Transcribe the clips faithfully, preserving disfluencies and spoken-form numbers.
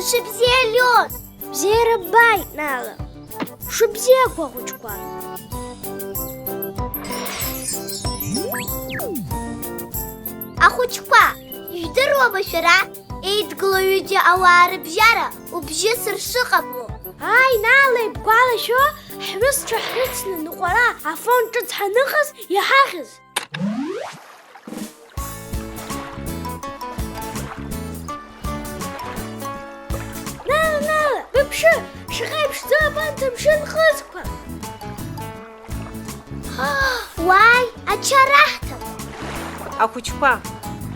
Шыбзиа, Леон! Бзиара ббааит, Нала! Шыбзиақәа, ахәыҷқәа! Ахәыҷқәа, ижәдыруама шәара, еидгыло ҩыџьа ауаа рыбжьара убжьысыр шыҟамло? Ааи, Нала, ибгәалашәо, ҳҩызцәа ҳрыцны ныҟәара афон ҿыц ҳаныҟаз иҳахьыз. Нала, Нала, быԥшы, шаҟа иԥшӡоу абанҭ амшын ҟызқәа! Уааи, ачара ҳҭап! Ахәыҷқәа,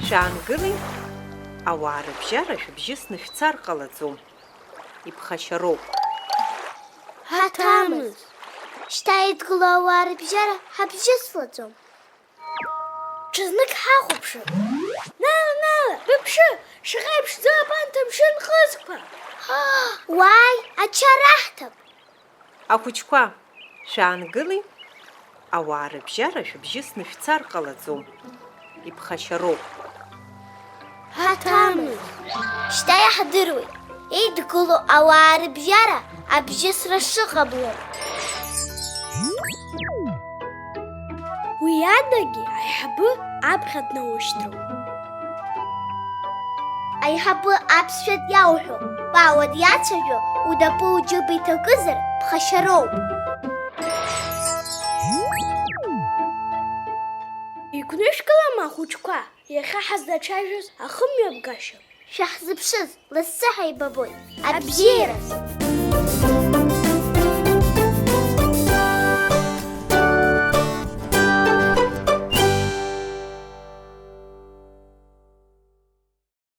шәаангыли, ауаа рыбжьара шәыбжьысны шәцар ҟалаӡом. Иԥхашьароуп. Ҳаҭамыз! Шьҭа еидгыло ауаа рыбжьара ҳабжьыслаӡом. Ҽазнык ҳахәаԥшып. Нала, Нала, быԥшы, шаҟа иԥшӡоу абанҭ амшын ҟызқәа! Уааи, ачара ҳҭап! Ахәыҷқәа, шәаангыли, ауаа рыбжьара шәыбжьысны шәцар ҟалаӡом. Иԥхашьароуп. Ҳаҭамыз! Шьҭа иаҳдыруеит, еидгыло ауаа рыбжьара абжьысра шыҟамло. Уи адагьы аиҳабы аԥхьа днаушьҭроуп. Аиҳабы аԥсшәа диауҳәо, Пауа диацәажәо, унапы уџьыба иҭакызар, ԥхашьароуп. Иқәнышәкылама ахәыҷқәа? Иахьа ҳазлацәажәоз ахымҩаԥгашьа. Шәаҳзыԥшыз, лассы ҳаибабоит. Абзиараз!